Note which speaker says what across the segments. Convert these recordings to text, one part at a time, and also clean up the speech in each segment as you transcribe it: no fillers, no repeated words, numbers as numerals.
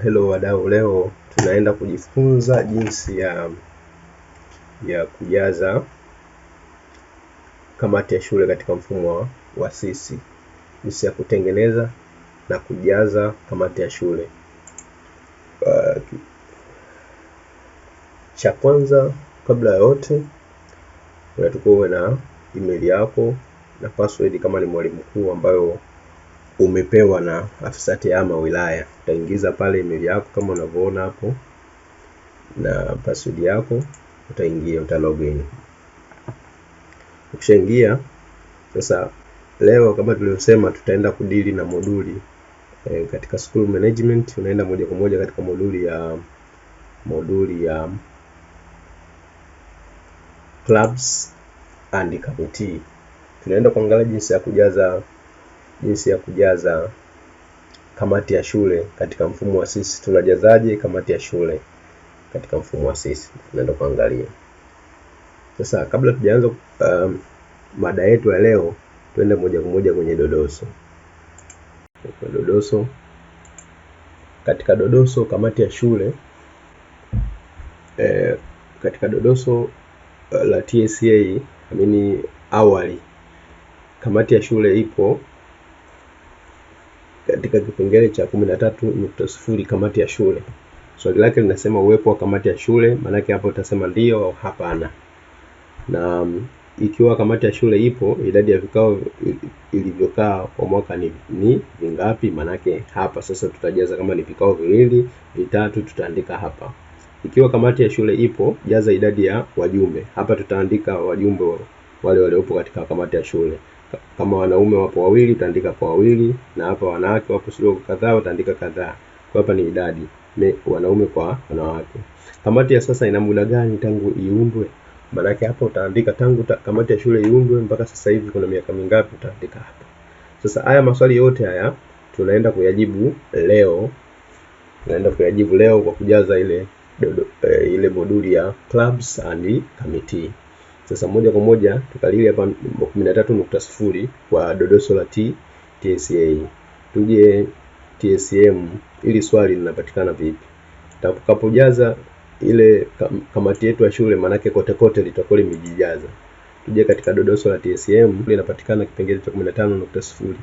Speaker 1: Hello wadau, leo tunaenda kujifunza jinsi ya kujaza kamati ya shule katika mfumo wa sisi, jinsi ya kutengeneza na kujaza kamati ya shule. Cha kwanza kabla ya yote, unatakiwa uwe na email yako na password kama ni mwalimu mkuu ambayo umepewa na afisa tehama wilaya. Utaingiza pale email yako kama unavyoona hapo na password yako, utaingia, uta login. Ukishaingia sasa, leo kama tulivyosema, tutaenda kudili na moduli katika school management. Unaenda moja kwa moja katika moduli ya clubs and committee. Tunaenda kuangalia jinsi ya kujaza kamati ya shule katika mfumo wa sisi. Tunajazaje kamati ya shule katika mfumo wa sisi? Tunaenda kuangalia sasa. Kabla tujaanza mada yetu ya leo, tuende moja kwa moja kwenye dodoso. Kwa dodoso, katika dodoso kamati ya shule katika dodoso la TSA, I awali, kamati ya shule ipo katika kipengele cha 13.0, kamati ya shule. Swali lake linasema uwepo wa kamati ya shule, maanake hapo utasema ndio au hapana. Na ikiwa kamati ya shule ipo, idadi ya vikao ilivyokaa kwa mwaka ni vingapi? Maanake hapa sasa tutajaza kama ni vikao viwili, vitatu, tutaandika hapa. Ikiwa kamati ya shule ipo, jaza idadi ya wajumbe. Hapa tutaandika wajumbe wale waliopo katika kamati ya shule. Kama wanaume wapo wawili, utaandika kwa wawili, na hapa wanawake wapo sio kadhaa, utaandika kadhaa. Kwa hapa ni idadi wanaume kwa wanawake. Kamati ya sasa ina muda gani tangu iundwe? Maanake hapa utaandika tangu kamati ya shule iundwe mpaka sasa hivi kuna miaka mingapi, utaandika hapa. Sasa haya maswali yote haya tunaenda kuyajibu leo, tunaenda kuyajibu leo kwa kujaza ile moduli ya clubs and committee. Sasa moja kwa moja tukalili hapa 13.0 kwa dodoso la TSA. Tuje TSM, ili swali linapatikana vipi? Tutakapojaza ile kamati yetu ya shule, maanake kote kote litakuwa limejijaza. Tuje katika dodoso la TSM, linapatikana kipengele cha 15.0.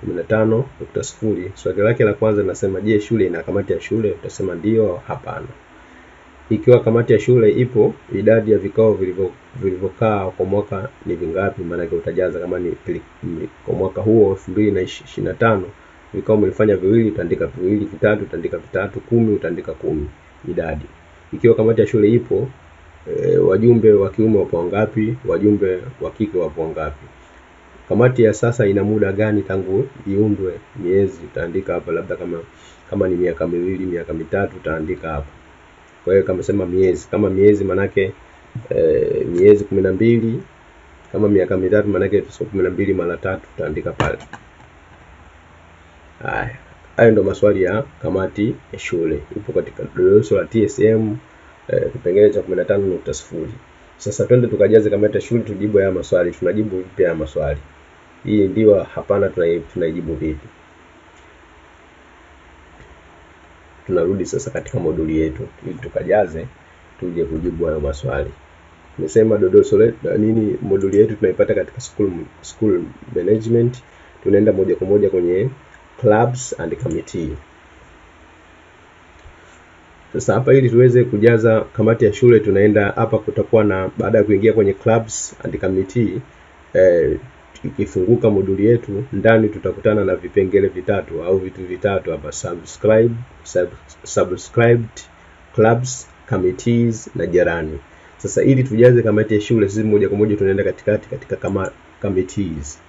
Speaker 1: 15.0, swali lake la kwanza linasema, je, shule ina kamati ya shule? Utasema ndio au hapana. Ikiwa kamati ya shule ipo, idadi ya vikao vilivyokaa kwa mwaka ni vingapi? Maanake utajaza kama ni kwa mwaka huo 2025 vikao mlifanya viwili, utaandika viwili, vitatu utaandika vitatu, 10 utaandika 10, idadi. Ikiwa kamati ya shule ipo, wajumbe wa kiume wapo wangapi? Wajumbe wa kike wapo wangapi? Kamati ya sasa ina muda gani tangu iundwe? Miezi utaandika hapa, labda kama ni miaka 2, miaka 3 utaandika hapa. Kwa hiyo kama sema miezi, kama miezi manake miezi 12, kama miaka 3 manake 12 mara 3 utaandika pale. Haya, hayo ndo maswali ya kamati ya shule, ipo katika dodoso la TSM kipengele cha 15.0. Sasa twende tukajaze kamati ya shule, tujibu haya maswali. Tunajibu vipi haya maswali? Hii ndio hapana, tunaijibu vipi? Tunarudi sasa katika moduli yetu ili tukajaze, tuje kujibu hayo maswali. Nimesema dodoso letu nini, moduli yetu tunaipata katika school management. Tunaenda moja kwa moja kwenye clubs and committee. Sasa hapa ili tuweze kujaza kamati ya shule, tunaenda hapa, kutakuwa na baada ya kuingia kwenye clubs and committee, ikifunguka moduli yetu ndani tutakutana na vipengele vitatu au vitu vitatu hapa: subscribe, subscribed clubs, committees na jirani. Sasa ili tujaze kamati ya shule, sisi moja kwa moja tunaenda katikati katika kama committees.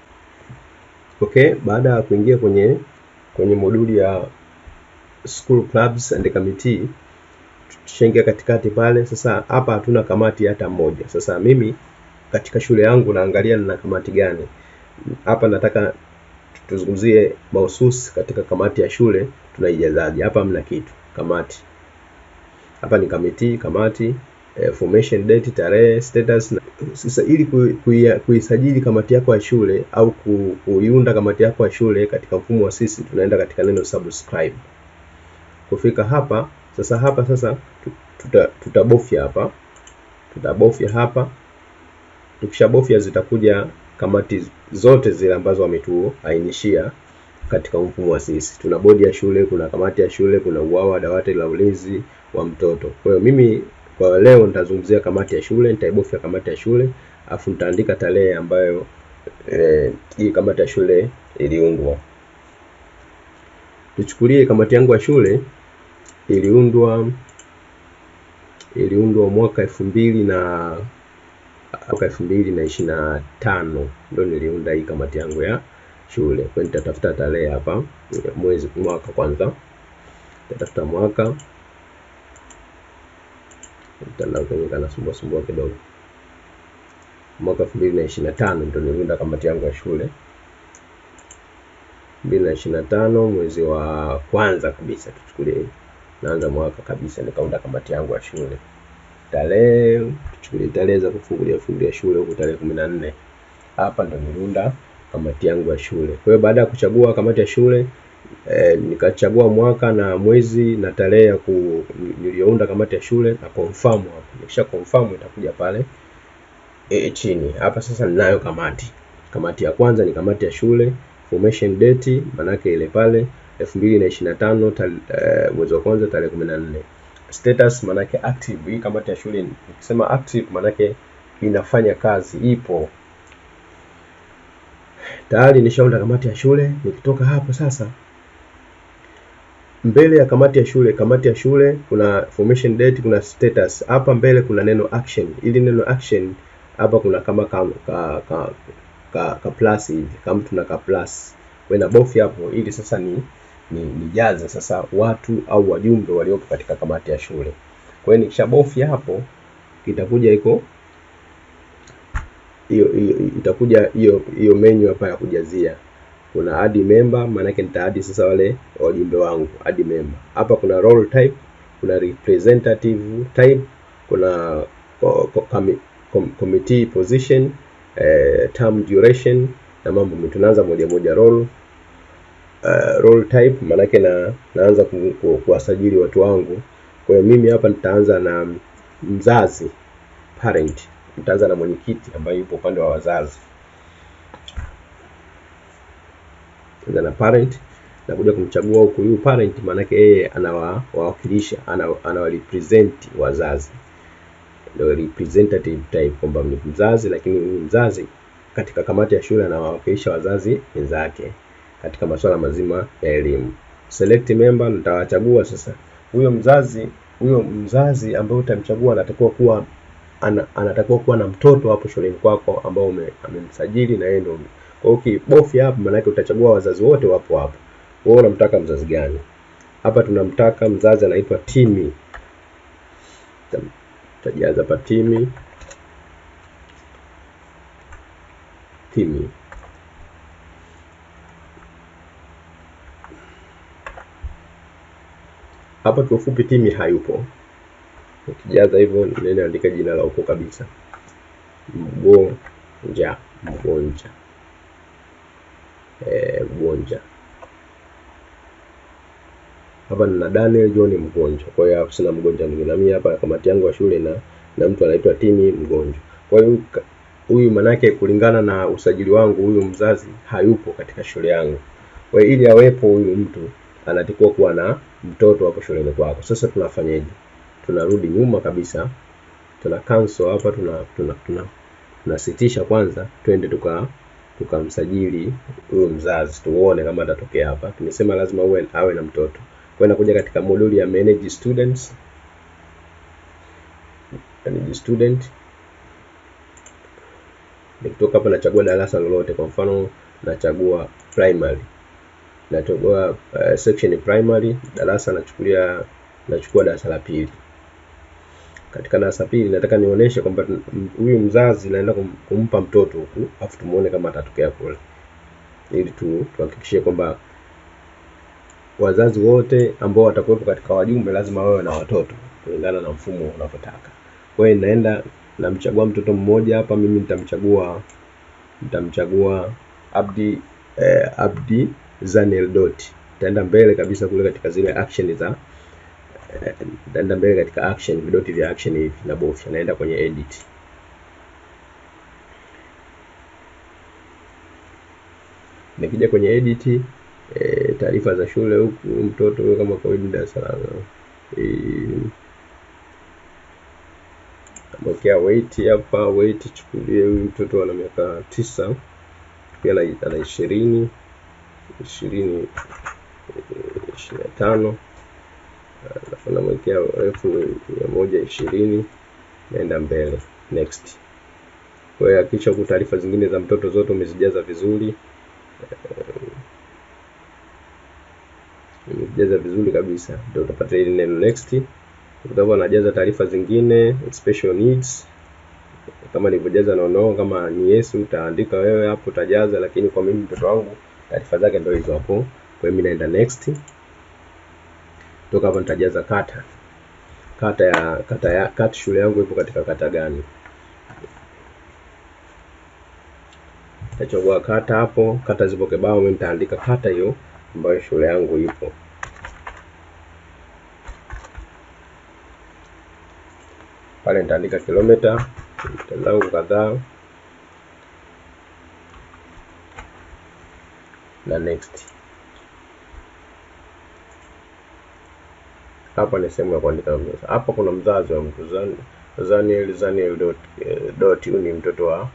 Speaker 1: Okay, baada ya kuingia kwenye moduli ya school clubs and committee, tushaingia katikati pale. Sasa hapa hatuna kamati hata moja. Sasa mimi katika shule yangu naangalia nina kamati gani. Hapa nataka tuzungumzie mahususi katika kamati ya shule tunaijazaje. Hapa hamna kitu, kamati hapa ni committee, kamati formation date, tarehe, status. Sasa ili kuisajili kamati yako ya shule au kuiunda kamati yako ya shule katika mfumo wa sisi, tunaenda katika neno subscribe. Kufika hapa sasa, hapa sasa tutabofya hapa, tutabofya hapa. Tukishabofya zitakuja kamati zote zile ambazo wametuainishia katika mfumo wa sisi. Tuna bodi ya shule, kuna kamati ya shule, kuna UWAWA, dawati la ulinzi wa mtoto. Kwa hiyo mimi kwa leo nitazungumzia kamati ya shule, nitaibofya kamati ya shule, afu nitaandika tarehe ambayo hii kamati ya shule iliundwa. Tuchukulie kamati yangu ya shule iliundwa mwaka 2025 ndio niliunda hii kamati yangu ya shule. Kwa hiyo nitatafuta tarehe hapa, mwezi, mwaka kwanza. Nitatafuta mwaka. Mtandao kwenye kana sumbua sumbua kidogo. Mwaka 2025 ndio niliunda kamati yangu ya shule. 2025 mwezi wa kwanza kabisa, tuchukulie naanza mwaka kabisa nikaunda kamati yangu ya shule. Tarehe, tuchukulie tarehe za kufungulia shule huko tarehe 14. Hapa ndo niliunda kamati yangu ya shule. Kwa hiyo baada ya kuchagua kamati ya shule, nikachagua mwaka na mwezi na tarehe ya niliyounda kamati ya shule na confirm hapo. Nikisha confirm itakuja pale chini. Hapa sasa ninayo kamati. Kamati ya kwanza ni kamati ya shule, formation date manake ile pale 2025 mwezi wa kwanza tarehe 14. Status manake active. Hii kamati ya shule nikisema active manake inafanya kazi, ipo. Tayari nishaunda kamati ya shule. Nikitoka hapo sasa, mbele ya kamati ya shule kuna formation date, kuna status. Hapa mbele kuna neno action. Ili neno action hapa kuna kama ka plus hivi, kama tuna ka plus. Kwa hiyo nabofya hapo ili sasa nijaze sasa watu au wajumbe waliopo katika kamati ya shule. Kwa hiyo nikishabofya hapo itakuja iko hiyo itakuja hiyo menu hapa ya kujazia. Kuna add member, maana yake nita-add sasa wale wajumbe wangu, add member. Hapa kuna role type, kuna representative type, kuna committee position, term duration na mambo mengi. Tunaanza moja moja. Role type maana yake naanza kuwasajili watu wangu. Kwa hiyo mimi hapa nitaanza na mzazi, parent. Nitaanza na mwenyekiti ambaye yupo upande wa wazazi. Nitaanza na parent, nakuja kumchagua huku huyu parent, maana yake yeye anawawakilisha, anawarepresent wazazi. Ndio representative type, kwamba ni mzazi, lakini huyu mzazi katika kamati ya shule anawawakilisha wazazi wenzake katika masuala mazima ya elimu. Select member, nitawachagua sasa huyo mzazi ambaye utamchagua anatakiwa kuwa na mtoto hapo shuleni kwako ambao amemsajili na yeye ndio. Kwa hiyo ukibofya hapo maana yake utachagua wazazi wote wapo hapo. Wewe unamtaka mzazi gani? Hapa tunamtaka mzazi anaitwa Timi. Tajaza hapa Timi. Timi. Hapa kwa ufupi Timi hayupo. Ukijaza hivyo nenda andika jina la ukoo kabisa. Mgonja, Mgonja. Mgonja. Hapa nina Daniel John Mgonja. Kwa hiyo hapa sina mgonja mwingine. Na mimi hapa kamati yangu ya shule na mtu anaitwa Timi Mgonja. Kwa hiyo huyu manake kulingana na usajili wangu huyu mzazi hayupo katika shule yangu. Kwa hiyo ili awepo huyu mtu anatakiwa kuwa na mtoto hapo shuleni kwako. Sasa tunafanyaje? Tunarudi nyuma kabisa. Tuna cancel hapa, tunasitisha kwanza, twende tukamsajili huyo mzazi tuone kama atatokea hapa. Tumesema lazima awe na mtoto. Kwa hiyo nakuja katika moduli ya manage students. Manage student. Nikitoka hapa nachagua darasa lolote. Kwa mfano nachagua primary. Nachagua section primary, darasa nachukua darasa la pili. Katika darasa pili nataka nionyeshe kwamba huyu mzazi naenda kumpa mtoto huku, afu tumuone kama atatokea kule, ili tuhakikishie kwamba wazazi wote ambao watakuwepo katika wajumbe lazima wawe na watoto kulingana na mfumo unavyotaka. Kwa hiyo naenda namchagua mtoto mmoja hapa, mimi nitamchagua Abdi Zaniel Dot. Nitaenda mbele kabisa kule katika zile action Nitaenda mbele katika action, vidoti vya action hivi na bofya, naenda kwenye edit. Nikija kwenye edit, taarifa za shule huku mtoto huyo kama kawaida darasa la namwekea weight hapa. Weight chukulie huyu mtoto ana miaka 9, pia ana 20, 20, 25. Alafu namwekea urefu 120, naenda mbele next. Kwa hiyo hakikisha huku taarifa zingine za mtoto zote umezijaza vizuri. Umezijaza vizuri kabisa, ndio utapata ile neno next. Utakuwa unajaza taarifa zingine special needs kama nilivyojaza no, kama ni yes utaandika wewe hapo utajaza, lakini kwa mimi mtoto wangu taarifa zake ndio hizo hapo. Kwa hiyo mimi naenda next. Toka hapo nitajaza kata. Kata shule yangu ipo katika kata gani? Nitachagua kata hapo, kata zipo kibao, mimi nitaandika kata hiyo ambayo shule yangu ipo. Pale nitaandika kilomita zangu kadhaa na next. Hapa ni sehemu ya kuandika mzazi. Hapa kuna mzazi wa mtu Zaniel dot, huyu ni mtoto wa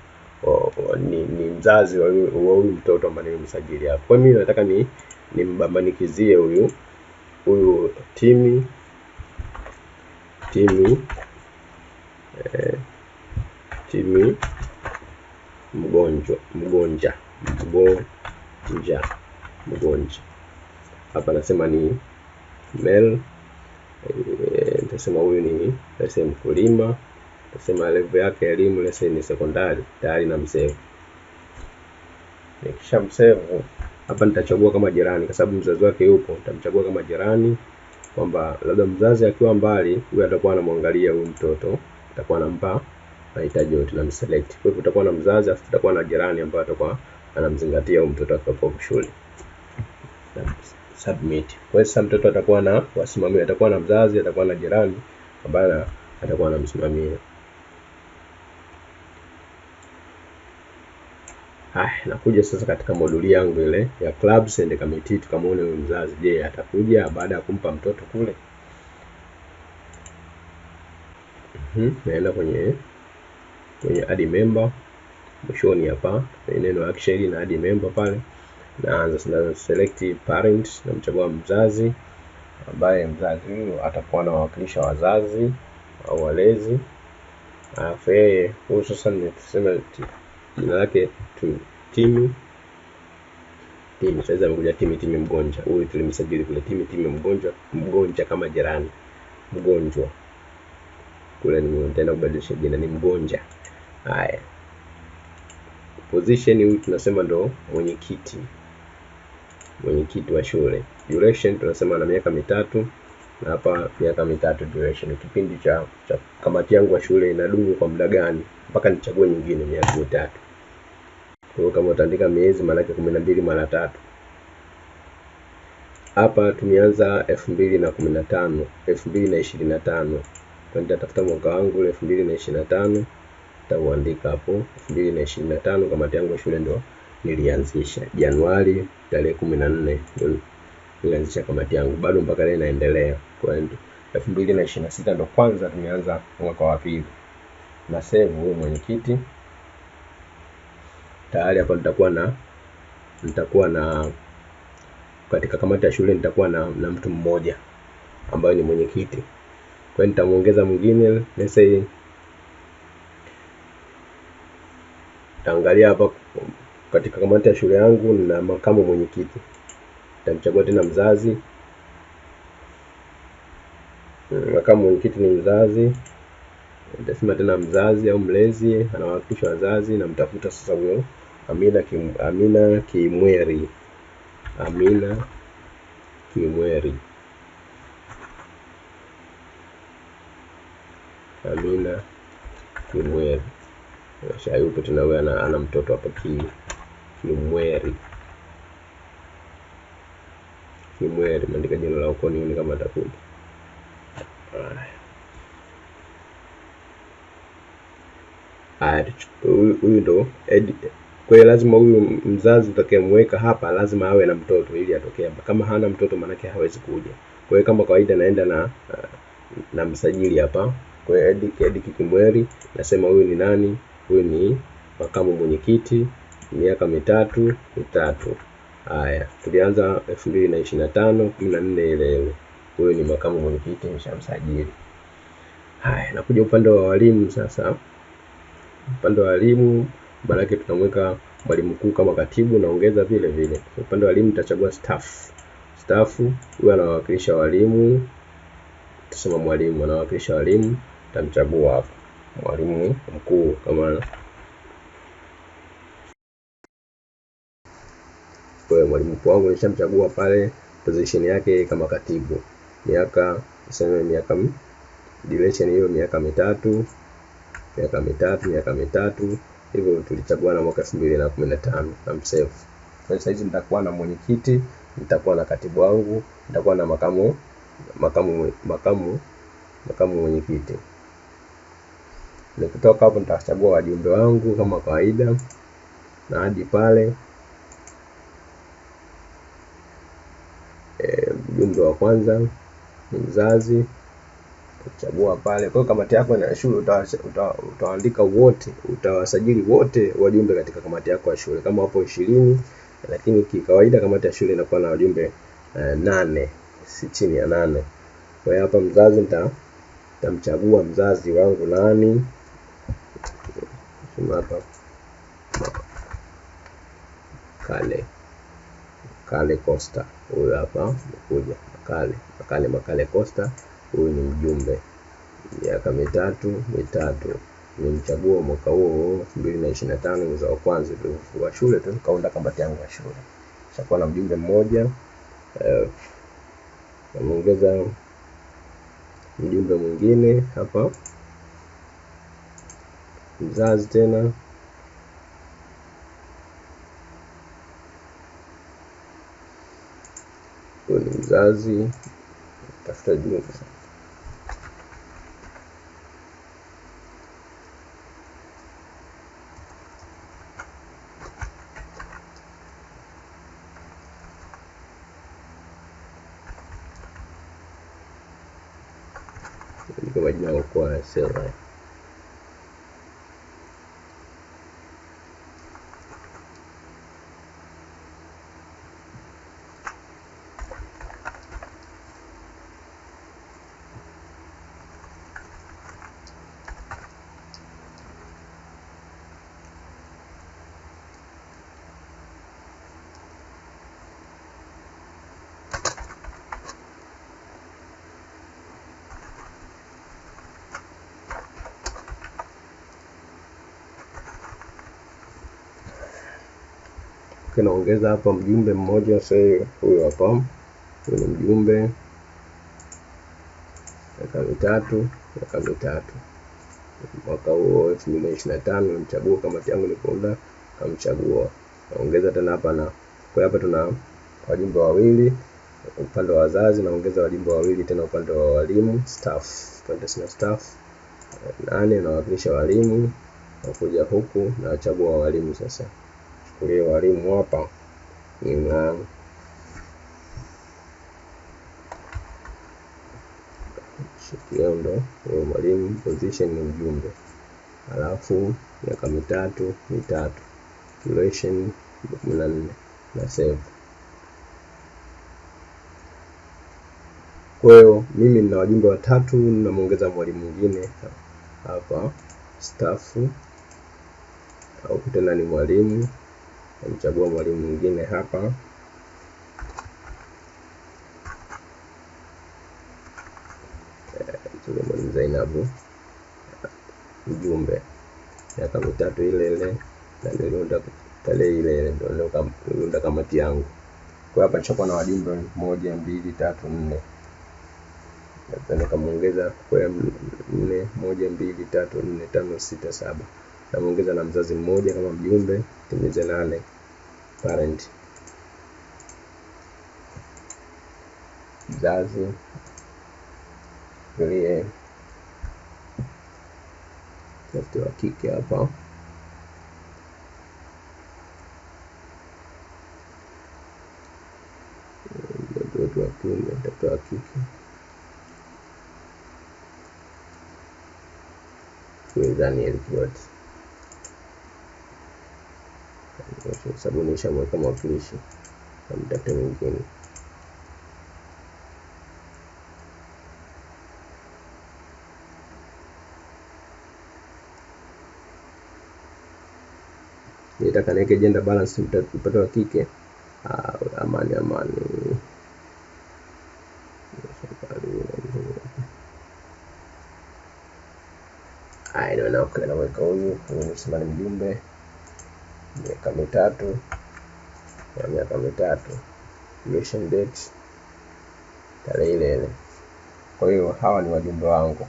Speaker 1: ni mzazi wa huyu mtoto ambaye nimemsajili hapo. Kwa hiyo mimi nataka nimbambanikizie huyu Timi mgonja. Hapa nasema ni male, nitasema huyu ni let's say mkulima, nitasema level yake ya elimu let's say ni sekondari, tayari na msave. Nikisha msave hapa nitachagua kama jirani, kwa sababu mzazi wake yupo, nitamchagua kama jirani, kwamba labda mzazi akiwa mbali huyu atakuwa anamwangalia huyu mtoto, atakuwa anampa mahitaji yote na mselect. Kwa hiyo tutakuwa na mzazi afu tutakuwa na jirani ambaye atakuwa anamzingatia huyu mtoto akiwa shule. Submit. Kwa hiyo sasa mtoto atakuwa na wasimamia, atakuwa na mzazi, atakuwa na jirani ambaye atakuwa anamsimamia. Nakuja sasa katika moduli yangu ile ya clubs and committee, tukamuone huyu mzazi, je, atakuja baada ya kumpa mtoto kule? Naenda kwenye add member mwishoni hapa neno action na add member pale, naanza na select parent, namchagua mzazi ambaye mzazi huyu atakuwa anawakilisha wazazi au walezi. Alafu yeye huyu sasa ni tuseme jina lake Timi. Sasa amekuja Timi mgonja. Huyu tulimsajili kule Timi mgonja kama jirani. Mgonjwa. Kule nitaenda kubadilisha jina ni mgonja. Haya. Position huyu tunasema ndo mwenyekiti. Mwenyekiti wa shule. Duration tunasema na miaka 3, na hapa miaka 3 duration. Kipindi cha kamati yangu ya shule inadumu kwa muda gani mpaka nichague nyingine, miaka 3. Kwa hiyo kama utaandika miezi maana yake 12 mara 3. Hapa tumeanza 2015, 2025. Kwa nitatafuta mwaka wangu 2025, nitauandika hapo 2025. Kamati yangu ya shule ndo nilianzisha Januari tarehe 14 ndio nilianzisha kamati yangu, bado mpaka leo inaendelea. Kwa hiyo 2026 ndo kwanza tumeanza mwaka wa pili. Na save huyo mwenyekiti tayari hapa. Nitakuwa na katika kamati ya shule nitakuwa na mtu mmoja ambaye ni mwenyekiti. Kwa hiyo nitamuongeza mwingine, let's say nitaangalia hapa katika kamati ya shule yangu na makamu mwenyekiti, nitamchagua tena mzazi. Makamu mwenyekiti ni mzazi, nitasema tena mzazi au mlezi anawakilisha wazazi, na mtafuta sasa huyo Amina Kimweri. Amina Kimweri. Amina Kimweri. Shayupo tena huyo ana mtoto hapa Kimweri. Kimweri, maandika jina la ukoo nione kama atakuja. Haya, huyu ndo. Kwa hiyo lazima huyu mzazi utakayemweka hapa lazima awe na mtoto ili atokee hapa. Kama hana mtoto maanake hawezi kuja. Kwa hiyo kama kawaida naenda na msajili hapa. Kwa hiyo Ediki Kimweri, nasema huyu ni nani? Huyu ni makamu mwenyekiti, miaka mitatu mitatu. Haya, tulianza 2025 14 ile ile. Huyu ni makamu mwenyekiti, nimeshamsajili. Haya, nakuja upande wa walimu sasa. Upande wa walimu maanake tunamweka mwalimu mkuu kama katibu, naongeza vile vile. Upande wa walimu nitachagua staff. Staff huyu anawakilisha walimu, tusema mwalimu anawakilisha walimu, nitamchagua hapa mwalimu mkuu kama. Kwa hiyo mwalimu mkuu wangu nishamchagua pale, position yake kama katibu, miaka tuseme miaka duration hiyo miaka mitatu, miaka mitatu, miaka mitatu. Hivyo tulichagua na mwaka 2015 na msave. Kwa hiyo sasa nitakuwa na mwenyekiti, nitakuwa na katibu wangu, nitakuwa na makamu mwenyekiti. Nikitoka hapo nitachagua wajumbe wangu kama kawaida na hadi pale mjumbe wa kwanza ni mzazi, utachagua pale. Kwa hiyo kamati yako ya shule utaandika wote, utawasajili wote wajumbe katika kamati yako ya shule kama wapo 20, lakini kikawaida kamati ya shule inakuwa na wajumbe 8, si chini ya 8. Kwa hiyo hapa mzazi nitamchagua mzazi wangu nani? Sema hapa Makale Costa, huyu hapa amekuja Makale Costa, huyu ni mjumbe, miaka mitatu mitatu. Nimemchagua mwaka huo 2025 mwezi wa kwanza wa shule tu, kaunda kamati yangu ya shule. Nishakuwa na mjumbe mmoja, namuongeza mjumbe mwingine hapa, mzazi tena, huyu ni mzazi, tafuta jumbe. Majina kwa sema naongeza hapa mjumbe mmoja sasa, huyu hapa, huyu ni mjumbe, miaka mitatu, miaka mitatu. Mwaka huo 2025 nilimchagua kamati yangu nilipounda, kamchagua. Naongeza tena hapa na kwa hapa tuna wajumbe wawili upande wa wazazi, naongeza wajumbe wawili tena upande wa walimu staff. Upande sina staff 8 nawakilisha walimu, nakuja huku na wachagua walimu sasa. Chukulia walimu hapa nina Shikiondo, huyo mwalimu position ni mjumbe, alafu miaka mitatu mitatu, duration 14 na save. Kwa hiyo mimi nina wajumbe watatu, namuongeza mwalimu mwingine hapa staff, au tena ni mwalimu, namchagua mwalimu mwingine hapa. Mwalimu Zainabu mjumbe, miaka mitatu ile ile, na niliunda tarehe ile ile ndio niliunda kamati yangu. Kwa hapa nishakuwa na wajumbe 1 2 3 4. Naweza nikamuongeza kwa 4 1 2 3 4 5 6 7. Namuongeza na mzazi mmoja kama mjumbe, timize 8 parent. Mzazi Nichukulie tafute wa kike hapa. Watu wa kiume, nitafuta wa kike. Daniel Kiboti. Sababu nishamweka mwakilishi, namtafuta mwingine. Nitaka niweke gender balance, mpate wa kike. Amani amani. Haya, naweka huyu, nisema ni mjumbe miaka mitatu ya miaka mitatu, election date tarehe ile ile. Kwa hiyo hawa ni wajumbe wangu,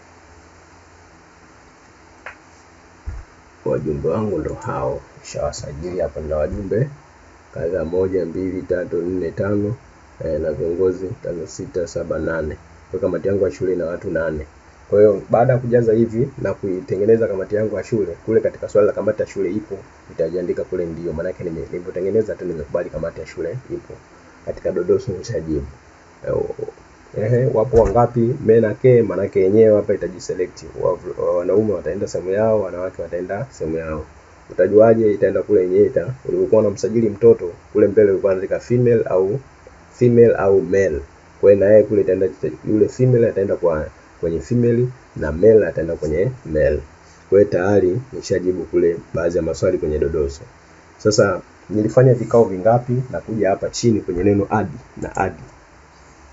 Speaker 1: wajumbe wangu ndo hao, nishawasajili hapa. Nina wajumbe kadhaa, 1 2 3 4 5 na viongozi 5 6 7 8. Kwa kamati yangu ya shule ina watu 8. Kwa hiyo baada ya kujaza hivi na kuitengeneza kamati yangu ya shule, kule katika swali la kamati ya shule ipo, nitajiandika kule ndio. Maana yake nilipotengeneza tu nimekubali kamati ya shule ipo. Katika dodoso nishajibu. Wapo wangapi? Men na K, maana yake yenyewe hapa itajiselect. Wanaume wataenda sehemu yao, wanawake wataenda sehemu yao. Utajuaje? Itaenda kule yenyewe ita. Ulikuwa unamsajili mtoto kule mbele ulikuwa unaandika female au male. Kwa hiyo na yeye kule itaenda yule female ataenda kwa kwenye female na male ataenda kwenye male. Kwa hiyo tayari nishajibu kule baadhi ya maswali kwenye dodoso. Sasa nilifanya vikao vingapi? Na kuja hapa chini kwenye neno add na add.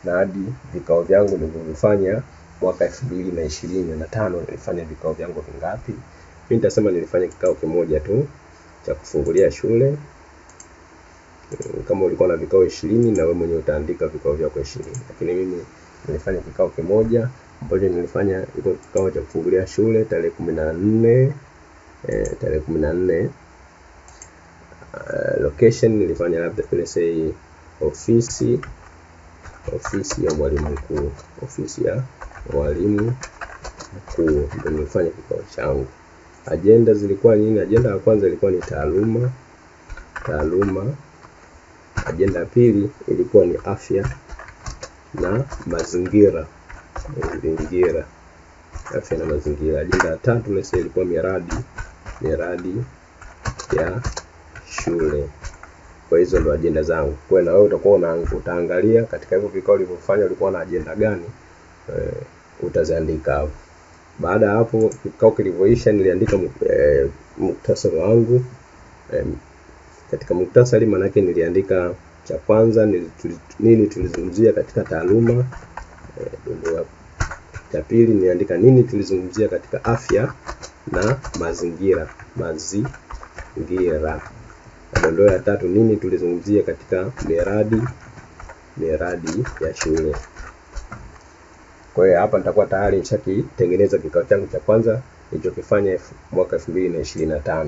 Speaker 1: Na add vikao vyangu nilivyofanya mwaka 2025, nilifanya vikao vyangu vingapi? Mimi nitasema nilifanya kikao kimoja tu cha kufungulia shule. Kama ulikuwa na vikao 20 na wewe mwenyewe utaandika vikao vyako 20. Lakini mimi nilifanya kikao kimoja ambacho nilifanya iko kikao cha kufungulia shule tarehe 14, tarehe 14. Location nilifanya labda let's say ofisi ya mwalimu mkuu, ofisi ya mwalimu mkuu ndio nilifanya kikao changu. Agenda zilikuwa nini? Agenda ya kwanza ilikuwa ni taaluma. Agenda ya pili ilikuwa ni afya na mazingira, afya na mazingira. Agenda ya tatu let's say ilikuwa miradi ya shule. Kwa hizo ndo agenda zangu. Kwa hiyo na wewe utakuwa utaangalia katika hivyo vikao ulivyofanya ulikuwa na agenda gani, utaziandika hapo. Baada ya hapo kikao kilivyoisha, niliandika muktasari wangu. Katika muktasari maana yake niliandika cha kwanza nini tulizungumzia katika taaluma, cha pili niliandika nini tulizungumzia katika afya na mazingira. Dondoo ya tatu nini tulizungumzia katika miradi ya shule. Kwa hiyo hapa nitakuwa tayari nishakitengeneza kikao changu cha kwanza nilichokifanya mwaka 2025.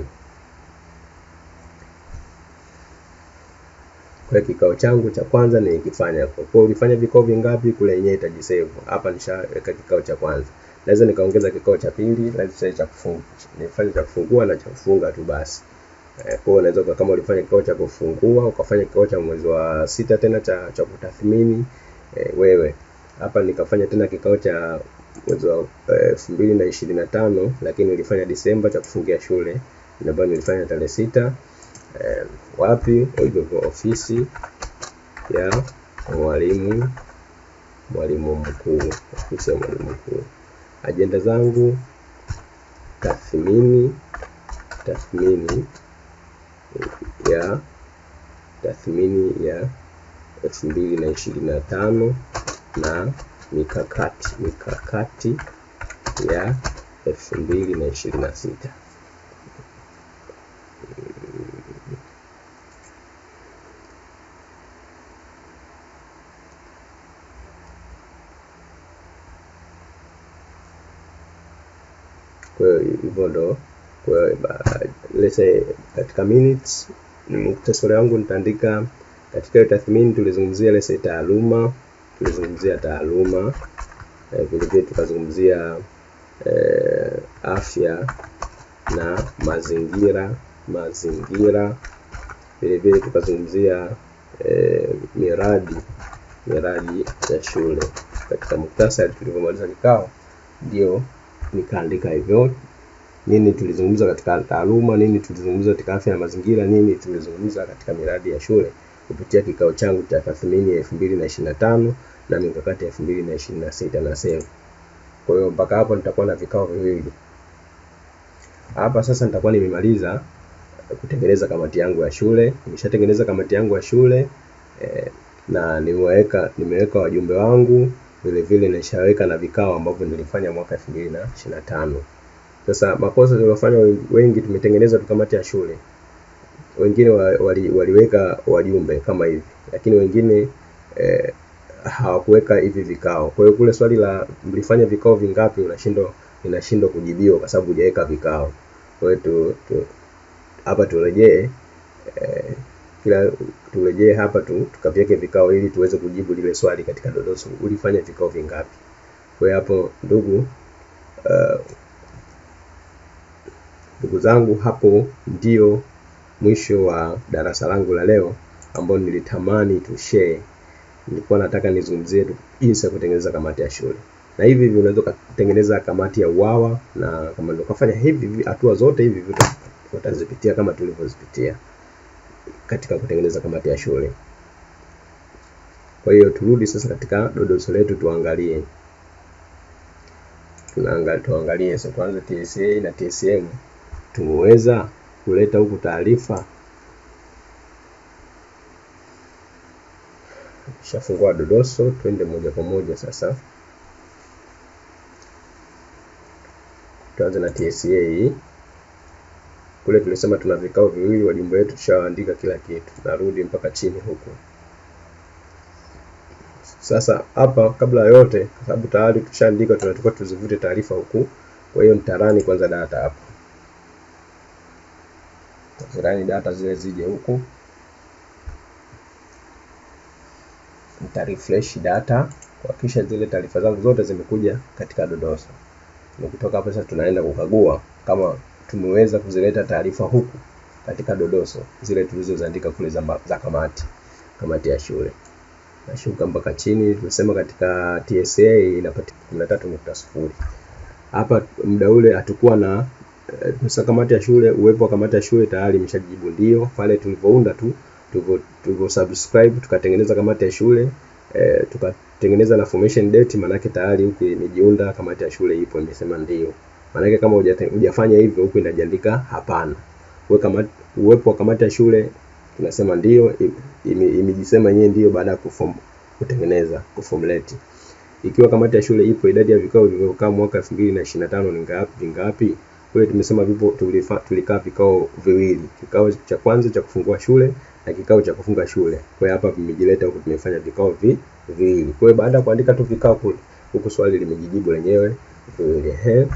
Speaker 1: Kwa hiyo kikao changu cha kwanza nilikifanya. Kwa hiyo ulifanya vikao vingapi kule yenyewe itajisave. Hapa nishaweka kikao cha kwanza. Naweza nikaongeza kikao cha pili, let's say cha kufunga. Nifanye cha kufungua na cha kufunga tu basi. Kwa hiyo unaweza kama ulifanya kikao cha kufungua, ukafanya kikao cha mwezi wa 6 tena cha kutathmini wewe. Hapa nikafanya tena kikao cha mwezi wa 2025, lakini nilifanya Disemba cha kufungia shule, ambayo nilifanya tarehe 6. Wapi? Hivyo ofisi ya mwalimu mkuu, ofisi ya mwalimu mkuu. Ajenda zangu tathmini ya 2025 na mikakati ya 2026. Kwa hivyo ndo, kwa let's say katika minutes muktasari wangu nitaandika katika hiyo tathmini tulizungumzia let's say taaluma, tulizungumzia taaluma, Vile vile tukazungumzia afya na mazingira. Vile vile tukazungumzia miradi ya shule. Katika muktasari tulivyomaliza kikao ndio nikaandika hivyo. Nini tulizungumza katika taaluma, nini tulizungumza katika afya na mazingira, nini tulizungumza katika miradi ya shule kupitia kikao changu cha tathmini ya 2025 na mikakati ya 2026 na save. Kwa hiyo mpaka hapo nitakuwa na vikao viwili. Hapa sasa nitakuwa nimemaliza kutengeneza kamati yangu ya shule. Nimeshatengeneza kamati yangu ya shule na nimeweka wajumbe wangu, vile vile nishaweka na vikao ambavyo nilifanya mwaka 2025. Sasa makosa tuliyofanya wengi, tumetengeneza tu kamati ya shule. Wengine waliweka wajumbe kama hivi, lakini wengine hawakuweka hivi vikao. Kwa hiyo kule swali la mlifanya vikao vingapi inashindwa kujibiwa kwa sababu hujaweka vikao. Kwa hiyo hapa turejee turejee hapa tukaviweke vikao ili tuweze kujibu lile swali katika dodoso, ulifanya vikao vingapi. Kwa hiyo hapo ndugu zangu, hapo ndio mwisho wa darasa langu la leo ambao nilitamani tu share. Nilikuwa nataka nizungumzie jinsi ya kutengeneza kamati ya shule. Na hivi hivi unaweza kutengeneza kamati ya UWAWA, na kama ndio kufanya hivi hatua zote hivi vitu utazipitia kama tulivyozipitia katika kutengeneza kamati ya shule. Kwa hiyo turudi sasa katika dodoso letu tuangalie. Tuangalie sasa, tuanze TSA na TSM. Tumeweza kuleta huku taarifa. Shafungua dodoso, twende moja kwa moja sasa. Tuanze na TSA. Kule tulisema tuna vikao viwili, wajumbe wetu tushaandika kila kitu. Narudi mpaka chini huku. Sasa hapa kabla ya yote, kwa sababu tayari tushaandika, tunatakiwa tuzivute taarifa huku. Kwa hiyo nitarani kwanza data hapa. Zirani data zile zije huku. Nita refresh data kuhakikisha zile taarifa zangu zote zimekuja katika dodoso. Na kutoka hapa sasa tunaenda kukagua kama tumeweza kuzileta taarifa huku katika dodoso zile tulizoziandika kule za kamati ya shule. Nashuka mpaka chini, tumesema katika TSA inapatikana 13.0. Hapa muda ule hatukuwa na kamati ya shule. Uwepo wa kamati ya shule tayari imeshajibu ndio pale tulivyounda tu, tulivyo subscribe tukatengeneza kamati ya shule, tukatengeneza na formation date, manake tayari huku imejiunda kamati ya shule ipo, imesema ndio. Manake kama hujafanya hivyo huku inajiandika hapana. Uwepo wa kamati ya shule tunasema ndio, imejisema yenyewe ndio baada ya kutengeneza kuformulate. Ikiwa kamati ya shule ipo, idadi ya vikao vilivyokaa mwaka 2025 ni vingapi? Kule tumesema vipo, tulikaa vikao viwili, kikao cha kwanza cha kufungua shule na kikao cha kufunga shule. Kwa hiyo hapa vimejileta huku, tumefanya vikao viwili. Kwa hiyo baada ya kuandika tu vikao kule, huku swali limejijibu lenyewe viwili.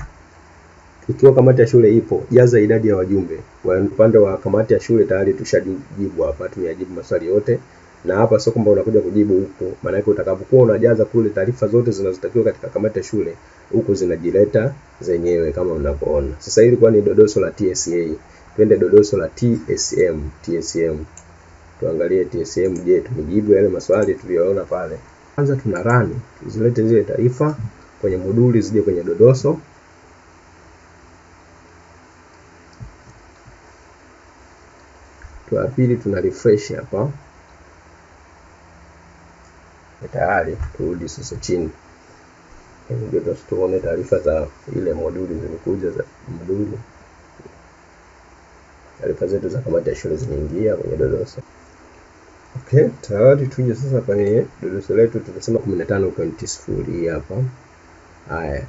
Speaker 1: Ikiwa kamati ya shule ipo, jaza idadi ya wajumbe. Upande wa kamati ya shule tayari tushajibu hapa, tumeyajibu maswali yote. Na hapa sio kwamba unakuja kujibu huku, maana yake utakapokuwa unajaza kule taarifa zote zinazotakiwa katika kamati ya shule huku zinajileta zenyewe kama mnavyoona. Sasa hili kwa ni dodoso la TSA. Twende dodoso la TSM. TSM. Tuangalie TSM, je, tumejibu yale maswali tuliyoona pale? Kwanza tuna run, tuzilete zile taarifa kwenye moduli zije kwenye dodoso. Hatua ya pili tuna refresh hapa. Tayari turudi sasa chini. Ndio tuone taarifa za ile moduli zimekuja za moduli. Taarifa zetu za kamati ya shule zimeingia kwenye dodoso. Okay, tayari tuje sasa kwenye dodoso letu, tunasema 15.0 hapa. Haya.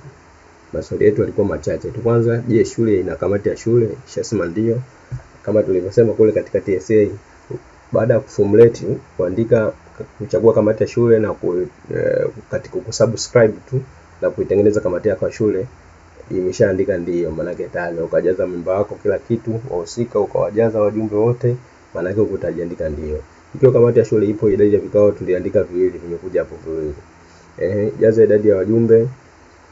Speaker 1: Maswali yetu yalikuwa machache tu. Kwanza, je, shule ina kamati ya shule? Ishasema ndio. Kama tulivyosema kule katika TSA, baada ya kuformulate, kuandika, kuchagua kamati ya shule na katika kusubscribe tu na kuitengeneza kamati yako ya shule, imeshaandika ndio, maana tayari ukajaza memba wako kila kitu, wahusika ukawajaza wajumbe wote, maana yake utajiandika ndio. Ikiwa kamati ya shule ipo, idadi ya vikao tuliandika viwili, vimekuja hapo viwili. Jaza idadi ya wajumbe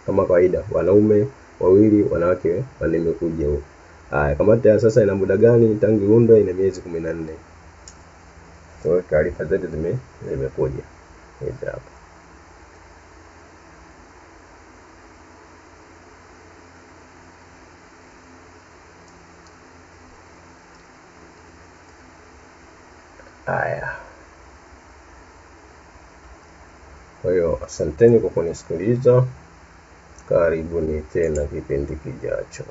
Speaker 1: kama kawaida, wanaume wawili, wanawake wanne, imekuja huko. Haya, kamati ya sasa ina muda gani tangu iundwe? Ina miezi 14. Kwa hiyo taarifa zote zimekuja hizi hapa. Haya, kwa hiyo asanteni kwa kunisikiliza. Karibuni tena kipindi kijacho.